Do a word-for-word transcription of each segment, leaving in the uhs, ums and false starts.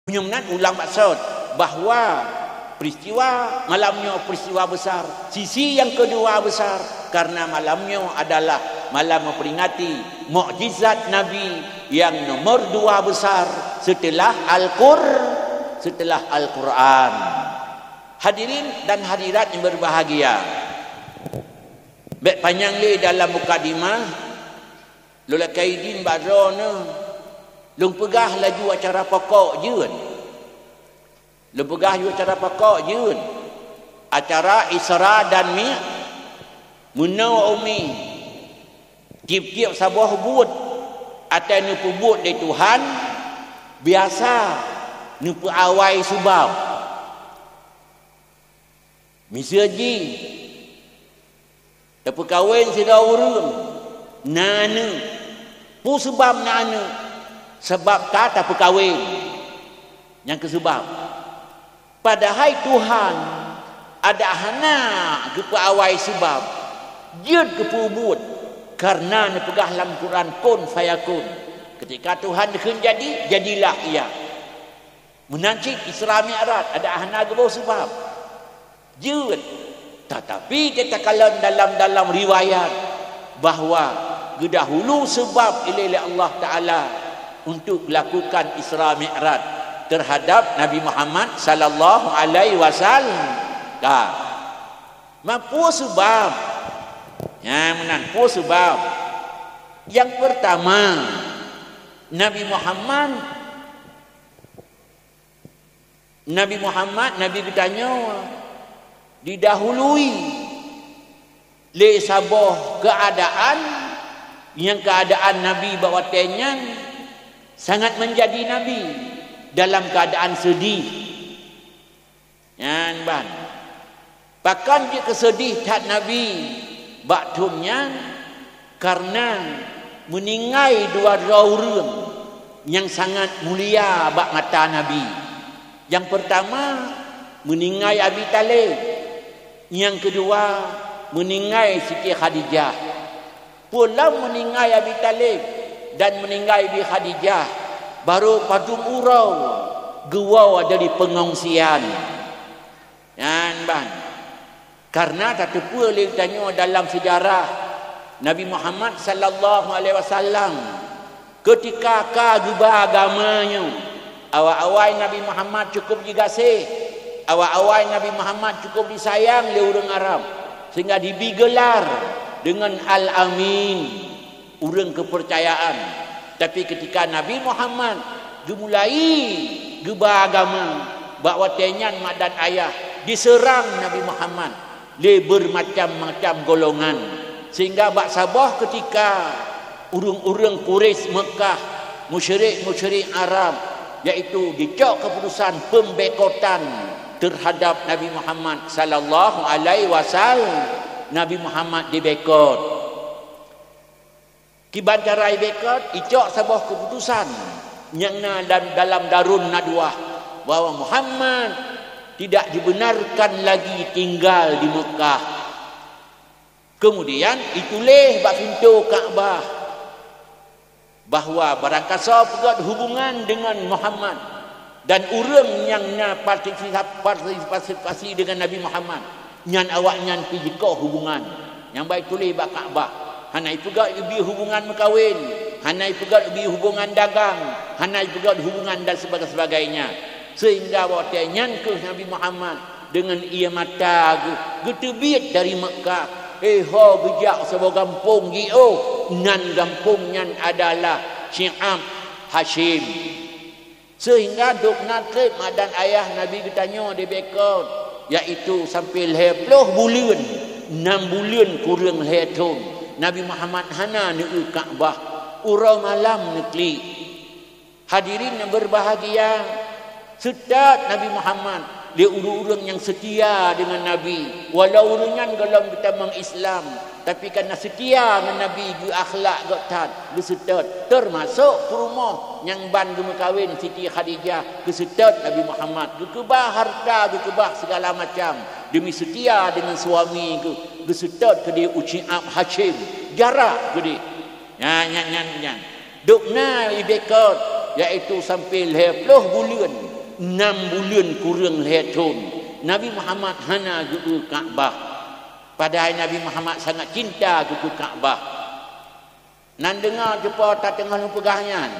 Meunyoe meunan ulang maksud bahwa peristiwa malam nyoe peristiwa besar, sisi nyang keudua besar, karena malam nyoe adalah malam memperingati mukjizat Nabi yang nomor dua besar setelah Al-Qur-, setelah Al-Quran. Hadirin dan hadirat yang berbahagia, bèk panyang lé dalam mukadimah, lôn lakèe idin bak droeneuh, lôn peugah laju acara pokok jeuet. Lôn peugah laju acara pokok jeuet. Acara Isra dan Mi-, meunoe umi, tiep-tiep saboh buet, watèe neupeubuet lé Tuhan, biasa neupeuawai seubab. Miseue jih, tapeukawen sidroe ureueng, na aneuk. Peue seubab na aneuk? Sabab ka tapeukawen. Nyang keuh seubab. Padahai Tuhan adak hana geupeuawai seubab, jeuet geupeubuet, karena neupeugah lam Quran, "Kun fayakun." Ketika Tuhan geukheun jadi, jadilah ia. Meunan cit Isra Mi'raj, adak hana geuboh seubab. Jeuet. Tatapi teukalon dalam-dalam riwayat bahwa geudahulu seubab ilèe lé Allah Taala untuk lakukan Isra Mi'raj terhadap Nabi Muhammad sallallahu alaihi wasallam. Ka. Ma peue seubab? Nyan meunan, peue seubab? Nyang peurtama, Nabi Muhammad Nabi Muhammad, Nabi geutanyoe, didahului lé saboh keuadaan, nyang keuadaan Nabi bak watèe nyan sangat meunjadi Nabi dalam keuadaan seudeh. Nyan ban. Pakon jeuet keuseudeh that Nabi bak thon nyan? Kareuna meuninggai dua droe ureueng nyang sangat mulia bak mata Nabi. Nyang peurtama, meuninggai Abi Thalib. Nyang keudua, meuninggai Siti Khadijah. Peue lom meuninggai Abi Thalib dan meuninggai Bi Khadijah, barô padum uroe geuwoe dari peungungsian. Nyan ban. Kareuna tateupeue lé tanyoe dalam seujarah Nabi Muhammad sallallahu alaihi wasallam, keutika ka geuba agama nyoe, awai-awai Nabi Muhammad cukup jigaséh, awai-awai Nabi Muhammad cukup jisayang lé ureueng Arab, sehingga jibi geular deungon Al-Amin, ureueng keupeurcayaan. Tapi keutika Nabi Muhammad geumulai geuba agama, bak watèe nyan mak dan ayah jiseurang Nabi Muhammad lé beurmacam-macam golongan, sehingga bak saboh keutika ureueng-ureueng Quraisy Meukah, musyrik-musyrik Arab, yaitu jicok keuputusan pembekotan terhadap Nabi Muhammad sallallahu alaihi wasallam. Nabi Muhammad dibekot. Kiban cara jibekot, jicok saboh keuputusan nyang na dan dalam Darun Nadwah bahwa Muhammad tidak dibenarkan lagi tinggal di Meukah. Kemudian jituléh bak pintoe Ka'bah bahwa barangkasoe peugöt hubungan deungon Muhammad dan ureueng nyang na partisisa-, partisipasi deungon Nabi Muhammad, nyan awaknyan pih jikoh hubungan. Nyang ban jituléh bak Ka'bah, hana jipeugöt ubé hubungan meukawen, hana jipeugöt ubé hubungan dagang, hana jipeugöt hubungan dan sebagainya. Sehingga watèe nyan kheueh Nabi Muhammad deungon ié mata geuh geuteubiet dari Meukah, eh, ho geujak saboh gampông jiôh, nan gampông nyan adalah Syi'ab Hasyim. Sehingga dubna trép mak dan ayah Nabi geutanyoe dibekot, yaitu sampoe lhèe ploh buleuen, nam buleuen kureueng lhèe thon, Nabi Muhammad hana neueu Ka'bah, uroe malam neuklik. Hadirin nyang berbahagia, seutôt Nabi Muhammad lé ureueng-ureueng nyang seutia deungon Nabi, walau ureueng nyan gohlom geutamong Islam, tapi kareuna seutia ngon Nabi, geu-akhlak geuh that, geuseutôt, teumasok peurumoh nyang ban geumeukawen Siti Khadijah, geuseutôt Nabi Muhammad, geukeubah hareuta, geukeubah sigala macam, deumi seutia deungon suami geuh, geuseutôt keudéh u Syi'ab Hasyim, jarak keudéh. Nyan, nyan, nyan, nyan. Dubna jibekot, yaitu sampoe lhèe ploh buleuen. Nam buleuen kureueng lhèe thon, Nabi Muhammad hana geu-eu Ka'bah. Padahai Nabi Muhammad sangat cinta geu-eu Ka'bah. Nan deungoe cupo tateungoh neupeugah nyan.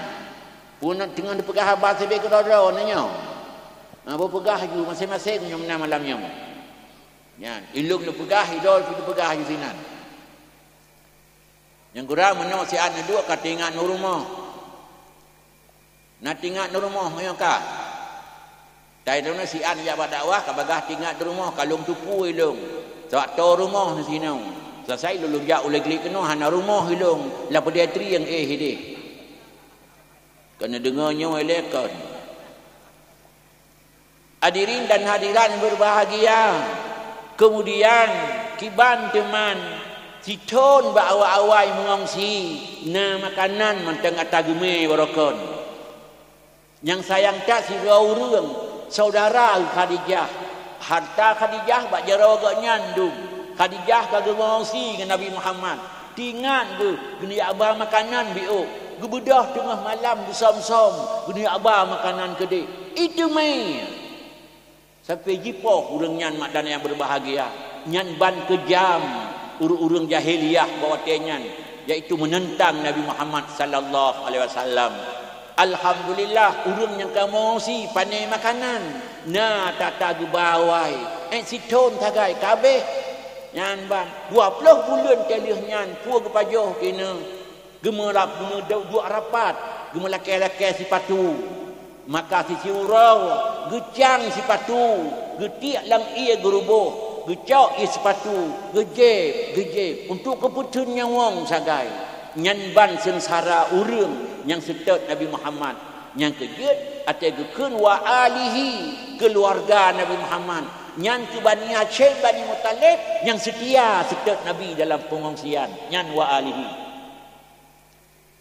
Peue na teungoh neupeugah haba sideh keudroe-droe nyoe. Na beupeugah ju maséng-maséng nyoe meunan malam nyoe. Nyan, ilôn neupeugah, idol pih neupeugah ju sinan. Nyang gura meunyoe siat neuduek ka teuingat ngon rumoh. Na teuingat ngon rumoh meunyoe ka. Tai droeneuh siat jak bak dakwah ka bagah teuingat di rumoh ka lôn tupu ilôn. Sabab toe rumoh disinoe. Seuleusoe lôn jak u Leglik keunoe hana rumoh ilôn. Lam peudeh tri nyang éh ideh. Keuneuk deungoe nyoe ilée kon. Hadirin dan hadirat yang berbahagia, kemudian kiban teuma sithon bak awai-awai meungungsi na makanan mantong ata geumé barokon. Nyang sayang that sidroe ureuëng, saudara Khadijah. Harta Khadijah bak jaroe gobnyan dum. Khadijah ka geungungsi ngon Nabi Muhammad. Teuingat geuh, geuneuk ba makanan biôk. Geubeudôh teungoh malam geusöm-söm, geuneuk ba makanan keudeh. Itu mé. Sampai jipoh ureuëng nyan mak dan yang berbahagia. Nyan ban keujam ureuëng-ureuëng jahiliyah bak watée nyan, yaitu meunentang Nabi Muhammad sallallahu alaihi wasallam. Alhamdulillah, ureuëng nyang ka meungungsi pané makanan, na tata geuba awai, ék sithon sagai ka abéh. Nyan ban dua ploh buleuen teuh lheueh nyan peue geupajoh keunoe. Geumeurap, geumeudok duek rapat, geumeulakée-lakée sipatu. Maka sisi uroe geucang sipatu, geutiek lam ié geuruboh, geucok ié sipatu, geujéb, geujéb, untuk keupeutheun nyawöng sagai. Nyan ban seungsara ureuëng nyang seutôt Nabi Muhammad. Nyang keujeuet até geukheun wa alihi, keuluwarga Nabi Muhammad. Nyan keu Bani Hasyim, Bani Muthalib nyang seutia seutôt Nabi dalam peungungsian. Nyan wa alihi.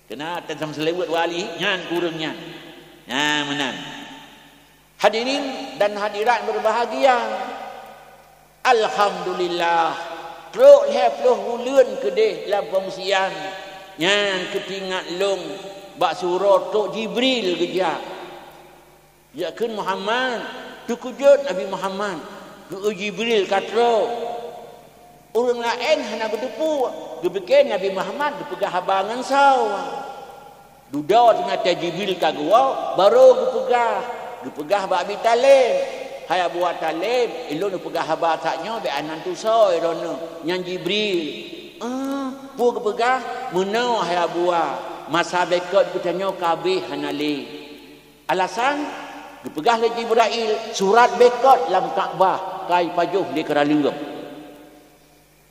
Keunan tan sama seuleuweut wali nyan kureueng nyan. Nah, meunan. Hadirin dan hadirat berbahagia. Alhamdulillah. Trok lhèe ploh buleuen keudeh lam peungungsian. Nyan keu teuingat lôn bak surot trok Jibril geujak. Geukheun Muhammad, teukeujot Nabi Muhammad, geu-eu Jibril ka trok. Ureuëng laén hana geuteupeue, geupike Nabi Muhammad geupeugah haba ngon soe. Dudoe teungoh watée Jibril ka geuwoe, barô geupeugah, geupeugah bak Abi Thalib, "Hai Abu Thalib, ulôn geupeugah haba that nyoe bék hana tusoe droeneuh, nyan Jibril." "Eh, peue geupeugah?" "Meunoe, hai Abu, masa bekot geutanyoe ka abéh hana lé." Alasan, geupeugah lé Jibrail, surat bekot lam Ka'bah ka jipajoh lé keuraleueng.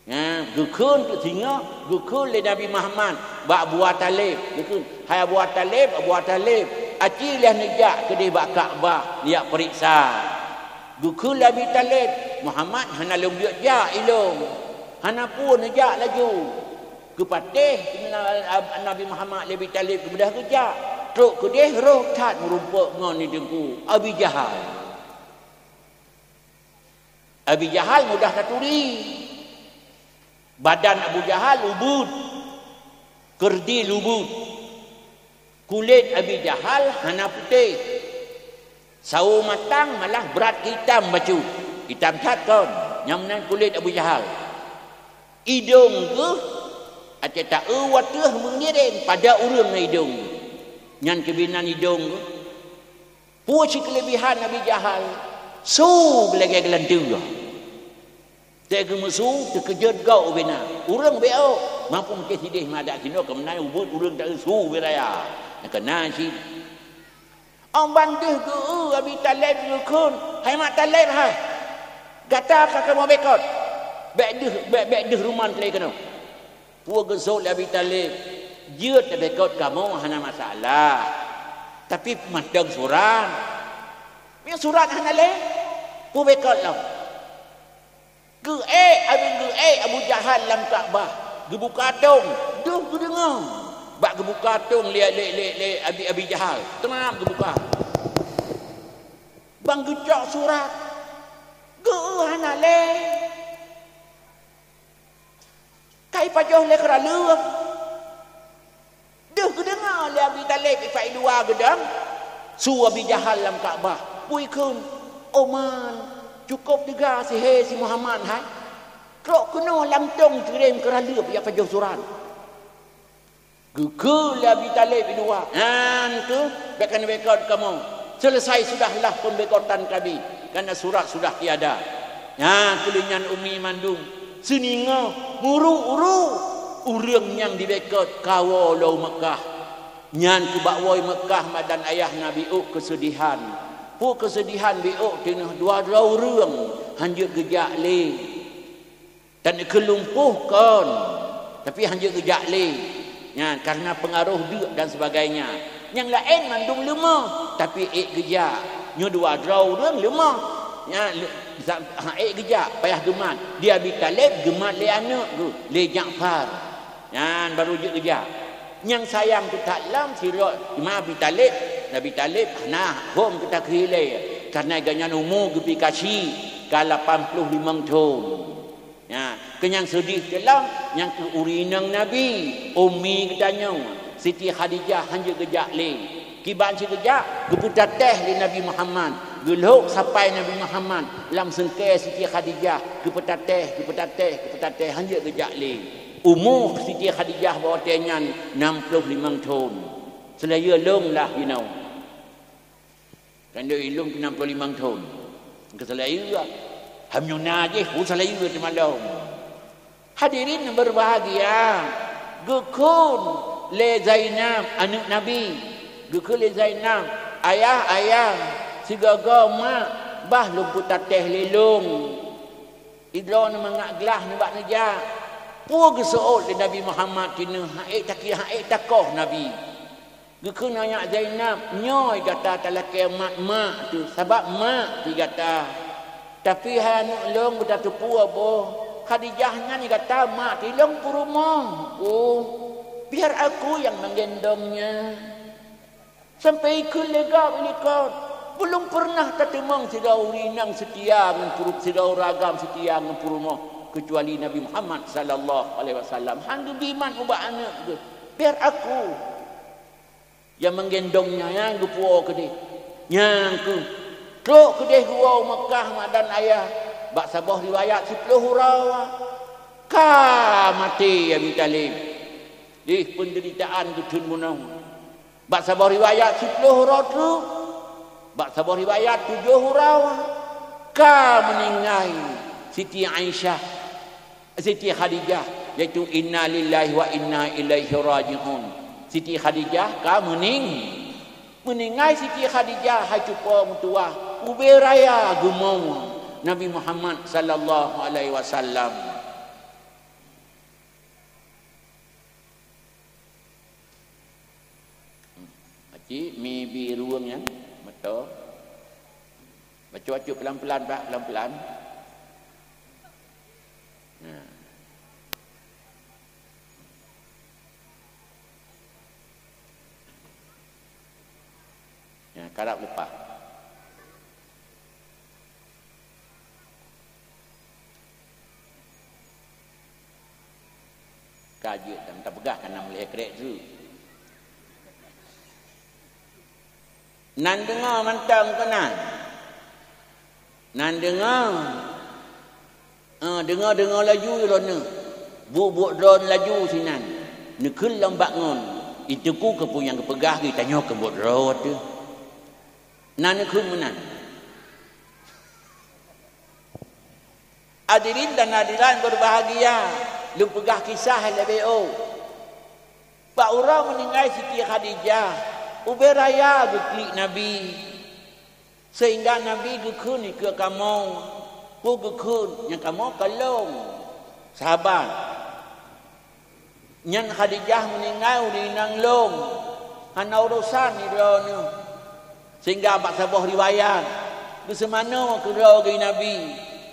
Nyan, geukheun teuk singoh, geukheun lé Nabi Muhammad bak Abu Thalib, geukheun, "Hai Abu Thalib, Abu Thalib, aci lheueh neujak keudeh bak Ka'bah, neujak peuriksa." Geukheun lé Abi Thalib, "Muhammad hana lôn jeuet jak ilôn, hana peue neujak laju." Geupatéh Nabi Muhammad lé Abi Thalib geubeudôh geujak. Trok keudeh roh that meurumpok ngon ni teungku Abi Jahal. Abi Jahal mudah taturi. Badan Abu Jahal ubeuet, keurdil ubeuet. Kulét Abi Jahal hana putéh. Sawo matang malah brat hitam bacut. Hitam that kon, nyang meunan kulét Abu Jahal. Idong geuh, até taeu wateueh meungiréng pada ureuëng ngon idong geuh. Nyan keubinan idong geuh. Peue cit keuleubihan Abi Jahal? Su beulagée geulanteue. Teugeumeusu, teukeujot gob ubena. Ureuëng bék ôk, mampu meuté sideh madak sinoe keumeunai ubeuet ureuëng taeu su beuraya. Nyang keuna cit. Ong ban deuh geu-eu Abi Thalib geukheun, "Hai mak Thalib hai, gata ka kamoe bekot. Bék deuh, bék, bék deuh ruman teuh lé keunoe." Peue geusot lé Abi Thalib, "Jeuet tabekot kamoe hana masalah. Tapi mantong surat." "Meunyoe surat hana lé, peue bekot lom?" Geuék, habéh geuék Abu Jahal lam Ka'bah, geubuka tong, deuh geudeungoe. Bak geubuka tong lé, lé, lé, lé Abi, Abi Jahal, teunab geubuka. Ban geucok surat, geu-eu hana lé. Ka jipajoh lé keuraleueng. Deuh geudeungoe lé Abi Thalib ipak i luwa geudong, su Abi Jahal lam Ka'bah. Pui kheun, "Oman, cukôp teuga si he si Muhammad hai. Trok keunoe lam tong kirém keuraleueb jak pajoh surat." Geukheun lé Abi Thalib di luwa, "Nyan keuh, bék keuneuk bekot kamoe. Selesai sudahlah pembekotan kami, karena surat sudah tiada." Nyan keuh lheueh nyan umi mandum seuningoh muru-uru ureuëng nyang dibekot kawoe lom u Meukah. Nyan keuh bak woe Meukah madan ayah Nabi ôk keuseudihan. Peue keuseudihan bi ôk teungoh dua droe ureuëng hanjeuet geujak lé. Dan keu lumpoh kon, tapi hanjeuet geujak lé. Nyan karena pengaruh deuk dan sebagainya. Nyang laén mandum leumoh, tapi ék geujak. Nyoe dua droe ureuëng leumoh. Nyan le-, sa-, ha, ék geujak, payah geumat. Di Abi Thalib geumat lé aneuëk geuh, lé Ja'far. Nyan baru jeuet geujak. Nyang sayang teutat lom sidroe, cuma Abi Thalib, Abi Thalib hana hom keu takheun lé, karena gobnyan umu geupi ka chik, ka lapan ploh limong thon. Nyan, keu nyang seudeh teuh lom, nyang keu ureuëng inong Nabi, ummi geutanyoe, Siti Khadijah hanjeuet geujak lé. Kiban cit geujak, geupeutateh lé Nabi Muhammad, geulhok sapai Nabi Muhammad lam seungkée Siti Khadijah, geupeutateh, geupeutateh, geupeutateh, hanjeuet geujak lé. Umu Siti Khadijah bak watée nyan nam ploh limong thon. Seulayeue lôn lah jinoe. Kan doi lôn nam ploh limong thon. Keu seulayeue, ham nyoe na jih peue seulayeue teuma lom. Hadirin berbahagia, geukheun lé Zainab, aneuëk Nabi. Geukheun lé Zainab, "Ayah, ayah, sigoe-goe mak, bah lôn peutateh lé lôn." Idroeneuh mangat glah nibak neujak. Peue geuseuôt lé Nabi Muhammad tinoh, han ék taki-, han ék takoh Nabi. Geukheun nyan Zainab, "Nyoe gata talakée mat-mak teuh, sabab mat teuh gata. Tapi hai aneuëk lôn, beutateupeue boh, Khadijah nyan gata mat teuh, lôn peurumoh." "Oh, biar aku yang menggendongnya." Sampai ikheun lé gob i likot, "Belum pernah tateumong sidroe ureuëng inong seutia ngon puru-, sidroe ureuëng agam seutia ngon peurumoh, kecuali Nabi Muhammad sallallahu alaihi wasallam. Han geubi mat ubak aneuëk geuh. Biar aku yang menggendongnya," nyan geupuwoe keudeh. Nyan keuh, trok keudeh geuwoe u Meukah mak dan ayah, bak saboh riwayat siploh uroe ka maté Abi Thalib. Dih peunderitaan geutheun bunoe. Bak saboh riwayat siploh uroe treuk, bak saboh riwayat tujoh uroe ka meuninggai Siti Aisyah, Siti Khadijah, yaitu inna lillahi wa inna ilaihi raji'un. Siti Khadijah ka meuning-, meuninggai Siti Khadijah hai cupo meutuwah ubé raya geumoe Nabi Muhammad sallallahu alaihi wasallam. Aci mi bi ruweueng nyan, meuto. Bacut-bacut pelan-pelan, Pak, pelan-pelan. Nah. Ya, karab leupah. Ka jeuet dan tapeugah kana meulhèe krek treuk. Nan deungoe mantong keunan. Nan deungoe. Eh, deungoe-deungoe laju droeneuh. Buet-buet droeneuh laju sinan. Neukheun lom bak ngon. Iteuku keupeue nyang geupeugah geutanyoe keu buet droe teuh. Na neukheun meunan. Hadirin dan hadirat berbahagia, lôn peugah kisah leubeh ôh. Bak uroe meuninggai Siti Khadijah, ubé raya geuklik Nabi, sehingga Nabi geukheun dikeue kamoe, peue geukheun nyang kamoe kalon sahabat. Nyan Khadijah meuninggai u inong lôn, hana urosan nibak droeneuh. Sehingga bak saboh riwayat, geuseumanoe keudroe geuh Nabi,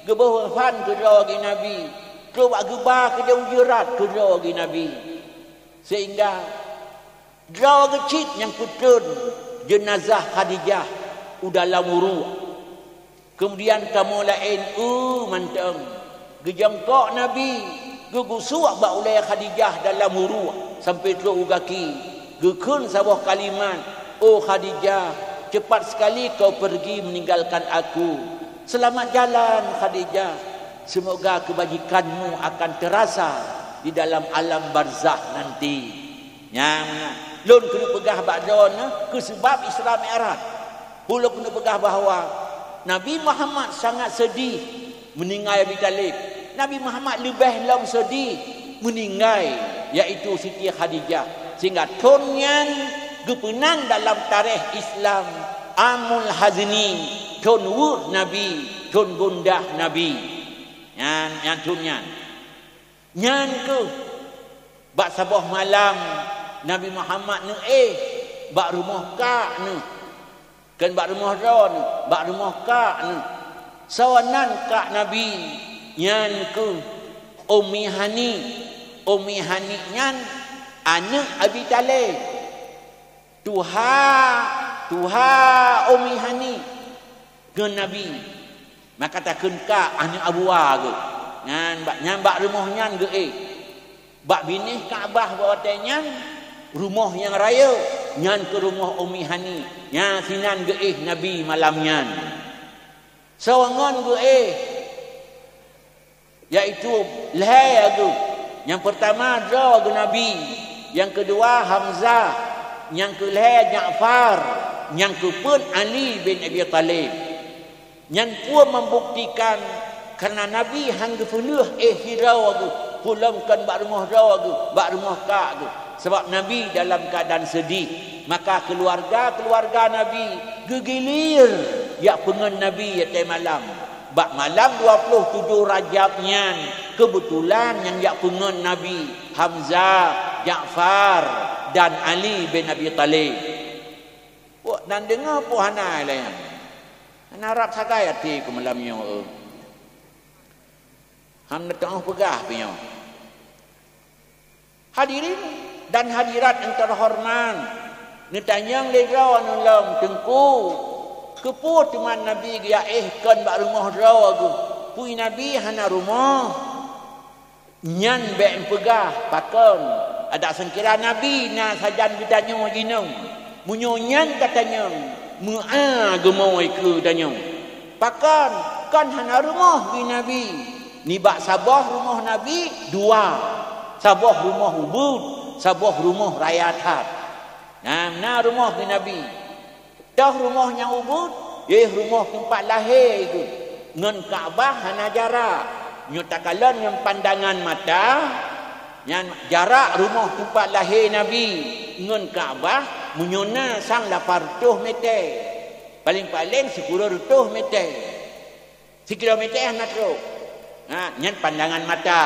geuboh kafan keudroe geuh Nabi, trok bak geuba keudeh u jeurat keudroe geuh Nabi. Sehingga droe geuh cit nyang peutrön jeunazah Khadijah u dalam uruek. Keumudian kamoe laén eu mantong geujongkok Nabi, geugusuek bak ulée Khadijah dalam uruek sampoe trok u gaki, geukheun saboh kalimat, "Oh Khadijah, Cepat sekali kau pergi meninggalkan aku. Selamat jalan, Khadijah. Semoga kebajikanmu akan terasa di dalam alam barzakh nanti. Nyan, nyan. Lôn keuneuk peugah bak droeneuh keu seubab Isra Mi'raj. Ulôn keuneuk peugah bahwa Nabi Muhammad sangat sedih meuninggai Abi Thalib. Nabi Muhammad leubeh lom sedih meuninggai, yaitu Siti Khadijah. Sehingga thon nyan geupeunang dalam tarikh Islam Amul Hazni, thon weueh Nabi, thon gundah Nabi. Nyan, nyan thon nyan. Nyan keuh, bak saboh malam Nabi Muhammad neuéh bak rumoh kak neuh. Kon bak rumoh droeneuh, bak rumoh kak neuh. Soe nan kak Nabi? Nyan keuh Ummi Hani. Ummi Hani nyan aneuëk Abi Thalib. Tuha, tuha Ummi Hani ngon Nabi. Maka takheun kak aneuëk Abu Wa geuh. Nyan bak, nyan bak rumoh nyan geuéh. Bak binéh Ka'bah bak watée nyan, rumoh nyang rayeuk, nyan keuh rumoh Ummi Hani. Nyan sinan geuéh Nabi malam nyan. Soe ngon geuéh, yaitu lhée geuh. Nyang peurtama droe geuh Nabi, nyang keudua Hamzah, nyang keulhée Ja'far, nyang keupeuet Ali bin Abi Thalib. Nyan peue membuktikan kareuna Nabi han geupeuleueh éh sidroe geuh, peue lom kon bak rumoh droe geuh, bak rumoh kak geuh. Sabab Nabi dalam keuadaan seudeh, maka keuluwarga-keuluwarga Nabi geugilir jak peungon Nabi watée malam. Bak malam dua ploh tujoh Rajab nyan, keubeutulan nyang jak peungon Nabi, Hamzah, Ja'far, dan Ali bin Abi Thalib. Wah, nan deungoe peue hana lé nyan. Hana rab sagai até keu malam nyoe, eu. Han neuteuoh peugah pih nyoe. Hadirin dan hadirat nyang teuhoreumat, neutanyong lé droeneuh lom, Teungku, keupeue teuma Nabi geujak éh kon bak rumoh droe geuh? Peue Nabi hana rumoh? Nyan bék meupeugah, pakon? Adak seungkira Nabi na sajan geutanyoe jinoe. Meunyoe nyan tatanyong, meu'a geumoe keu tanyoe. Pakon? Kon hana rumoh bak Nabi. Nibak saboh rumoh Nabi, dua. Saboh rumoh ubit, saboh rumoh raya that. Nyan na rumoh bak Nabi. Toh rumoh nyang ubit, éh, rumoh teumpat lahé geuh. Ngon Ka'bah hana jarak. Nyoe takalon ngon pandangan mata, nyan jarak rumoh teumpat lahé Nabi ngon Ka'bah meunyoe na sang lapan reutôh mètè. Paleng-paleng siploh reutôh mètè. Sikilomètè hana trok. Ha, nyan pandangan mata.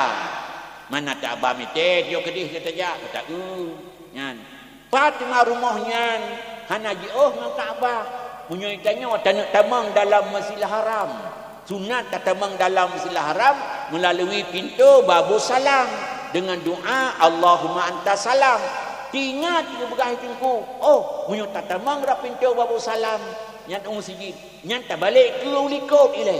Mana ta ba mètè, tiok keudeh ka tajak, ka ta-eu. Nyan. Pat teuma rumoh nyan hana jiôh ngon Ka'bah. Meunyoe tanyoe taneuk tamong dalam Masjidil Haram. Sunat tatamong dalam Masjidil Haram meulalu pintoe Babus Salam deungon doa, "Allahumma anta salam." Teuingat geupeugah Teungku, "Oh, meunyoe tatamong rot pintoe Babus Salam, nyan u meuseujid." Nyan tabalek keu u likot ilée.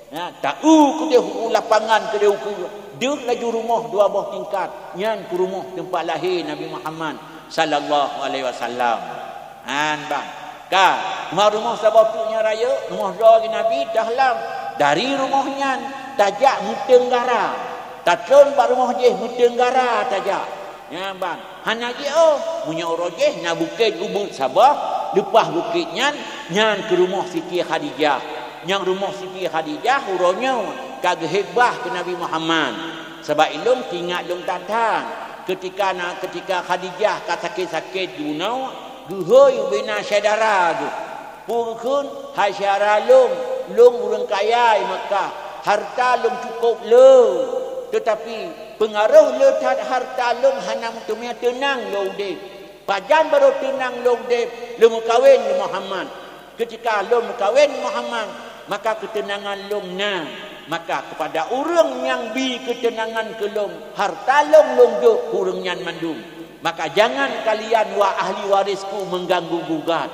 Na, ta-eu keudeh u lapangan keudeh ukeue. Deuh laju rumoh dua boh tingkat. Nyan keuh rumoh teumpat lahé Nabi Muhammad sallallahu alaihi wasallam. Han bang. Ka, teuma rumoh saboh teuk nyang rayeuk, rumoh droe geuh Nabi, dahlam. Dari rumoh nyan, tajak meuteunggara. Tatrôn bak rumoh jih meuteunggara tajak. Nyan bang. Hana jiôh, meunyoe uroe jih na bukét ubit saboh, leupah bukét nyan, nyan keuh rumoh Siti Khadijah. Nyang rumoh Siti Khadijah uroe nyoe ka geuhébah keu Nabi Muhammad. Sabab ilôn teuingat lôn that-that, keutika na, keutika Khadijah ka sakét-sakét di bunoe, geuhôi ubena syedara geuh. Peue geukheun, "Hai syedara lôn, lôn ureuëng kaya i Makkah, hareuta lôn cukôp le, teutapi peungaroh le that hareuta lôn hana meuteumé teunang lôn udeb. Pajan barô teunang lôn udeb, lôn meukawen ngon Muhammad. Keutika lôn meukawen ngon Muhammad, maka keuteunangan lôn na. Maka keupada ureuëng nyang bi keuteunangan keu lôn, hareuta lôn, lôn jok keu ureuëng nyan mandum. Maka jangan kalian, wahai ahli warisku, mengganggu gugat."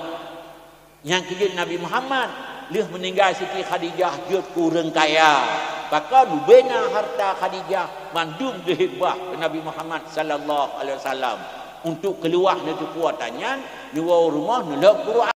Nyang keujeuet Nabi Muhammad lheueh meuninggai Siti Khadijah jeuet keu ureuëng kaya. Pakon? Ubena hareuta Khadijah mandum geuhébah keu Nabi Muhammad sallallahu alaihi wasallam. Untuk keuluwah neuteupeue ata nyan, neuwoe u rumoh neulhok Quran.